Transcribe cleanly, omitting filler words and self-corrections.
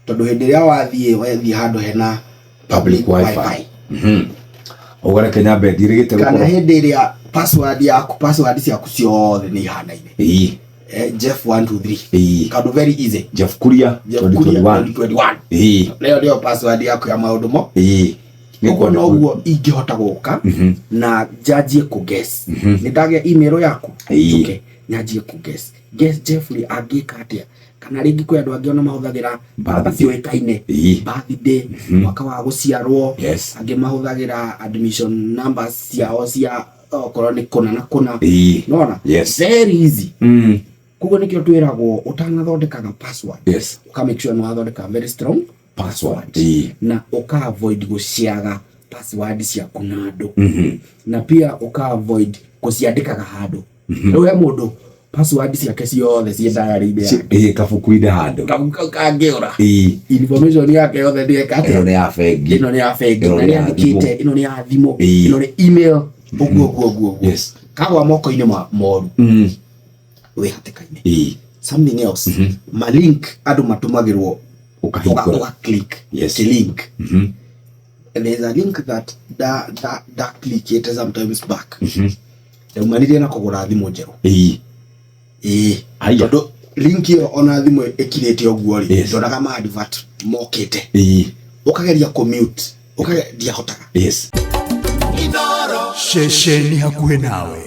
Tondũ hĩndĩ ĩrĩa wathiĩ wathiĩ handũ hena public wifi. Uga reke nyambe ndirigite kana gũkorwo. Hĩndĩ ĩrĩa password yaku, password ciaku ciothe nĩ ihanaine. Jeff 123. Kaũndũ very easy. Jeff Kuria. Jeff Kuria 2021. 2021. Nayo nĩyo password yaku ya maũndũ mo. Ũguo noguo ingĩhota gũka na njanjie kũ guess. Nĩ ndagĩa email yaku, njũke nyanjie kũ guess guess Jeffrey angĩka atĩa. Kana rĩngĩ kwĩ andũ angĩ ona mahũthagĩra namba ciũĩkaine, birthday, mwaka wa gũciarwo. Angĩ mahũthagĩra admission numbers ciao cia okorwo nĩ kũna na kũna. Nona very easy. Koguo nĩkĩo twĩragwo ũtanathondekaga password, ũka make sure nĩ wathondeka very strong password. Na ũka avoid gũciaga password ciaku na andũ, na pia ũka avoid gũciandĩkaga handũ. Rĩu he mũndũ password ciake ciothe ciĩ diary-inĩ yake. Kabuku-inĩ handũ. Kabuku kau kangĩũra, information yake yothe ndĩeka ĩno atĩa? Nĩ ya bengi. Ĩno nĩ ya bengi. Ĩno na nĩ nĩ ya andĩkĩte ĩno nĩ ya thimũ, ĩno nĩ email, ũguo ũguo ũguo ũguo. Kagwa moko-inĩ ma moru, wĩ hatĩka-inĩ. Something else, ma link andũ matũmagĩrwo, ũkahingũra. Ũga click link. There's a link that da da da clickĩte sometimes back, ndaumanire na kũgũra thimũ njerũ. Ĩĩ. Haya. Tondũ link ĩyo, ona thimũ ĩkirĩte ũguo rĩ, ndonaga ma advert mokĩte. Ũkageria kũ mute, ũkageria, ndiahotaga. Ceceni hakuhĩ nawe.